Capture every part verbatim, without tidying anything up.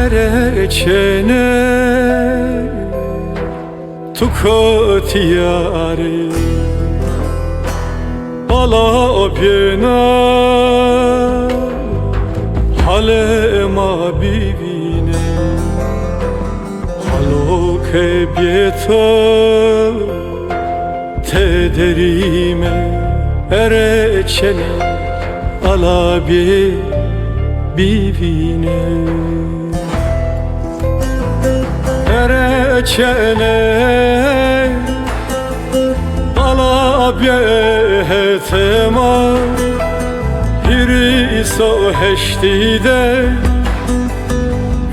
Ere çênê tu kotî yarî, bala bêna halê ma bivîne. Halo ke bê to tederîme, ere çênê ala bê bivîne. Ere çênê ala bê hetê ma, hîris û heştî de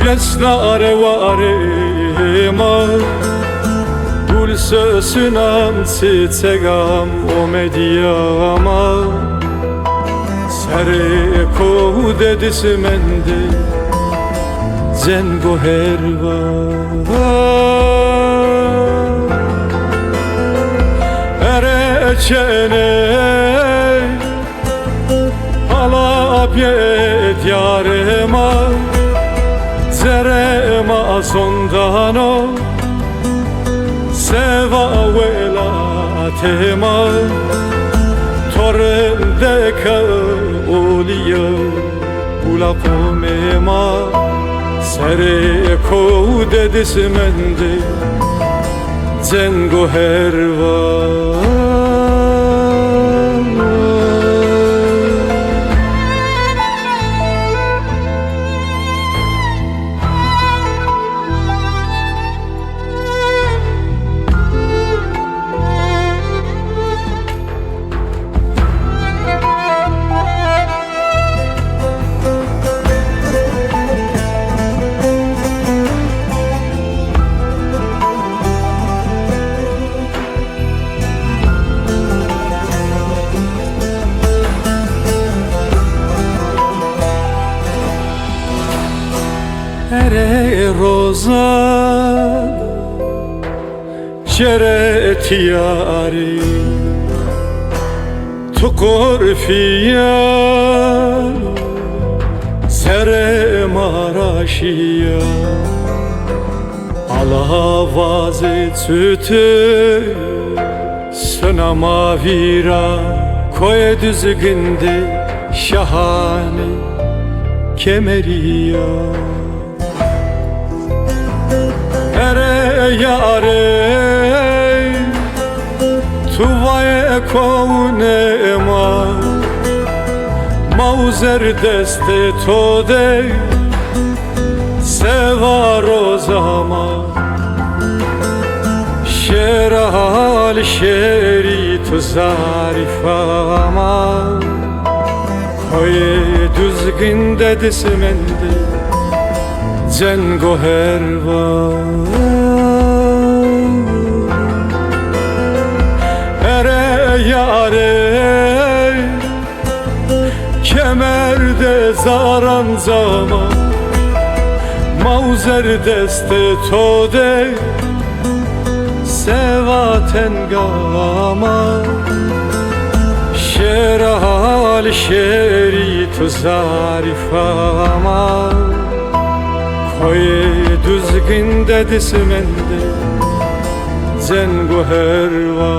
vêsna re warê ma. Gul sosûnan çîçegan omedîya ma. Serê ko de dismendê cengo herva. Ere çênê ala bê dîyarê ma, cerê ma zondan o, seva welatê ma. To rindek a olîya, gula qomê ma. Serê ko de dismendê cengo herva. Ere roza çênê tîyarî, tu qurfîya, serê ma ra şîya. Ala vazê çutu suna ma vîra, koyê Duzgin de şahanê Kemerî ya. Ere yarê, tu vayê kownê ma, ma uzer destê to de, seva roza ma. Şêra li şêrî tu zarîfa ma. Koyê Duzgin de dismendê cengo herva. Ere yarê, kemer de zaranca ma, ma uzer destê to de, seva tenga ma. Şêra li şêrî tu zarîfa ma. Koyê Duzgin de dismendê cengo herva.